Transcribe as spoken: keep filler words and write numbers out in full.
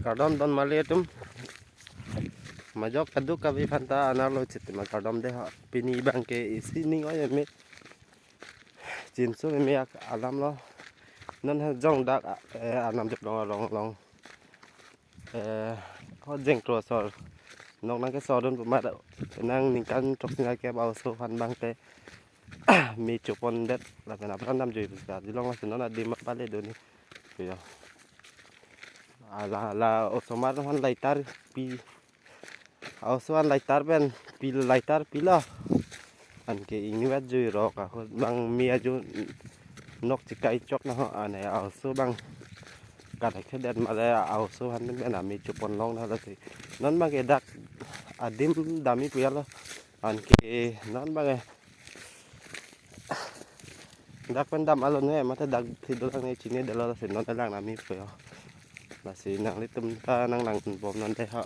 Kardom don mali atum. Majok kaduk kabi phanta anerlo chiti ma kardom de ha. Pini abang ke isi ning oi me. Chinsu me ak alam lo. Non ha jong dak, eh, Arnam Jep along along along. Eh, ho jeng tro sor. Nok nangkesor dun pu ma nang ningkan throksi nangkep a-oso aphan abang ke me chopondet lapen apran damjui pu ka dilong lason non adim pale dun ni. Yo. Ala ala osomar aphan lighter pi. A-oso aphan lighter pen pi, lighter pilo. Anke ingni vat jui rok ahut abang me aju nok chikai chok na ho ane a-oso abang. Kada khedet male a-oso aphan pen ame chopon long na lasi. Non abang ke dak adim dam-i pu ya lo. Anke non abang ke dak pen dam alo ne mate dak thi dolang ne chinine detlo lasi non lang dam-i pu ya. Lasi nanglitum ta nang lang bom non de ha.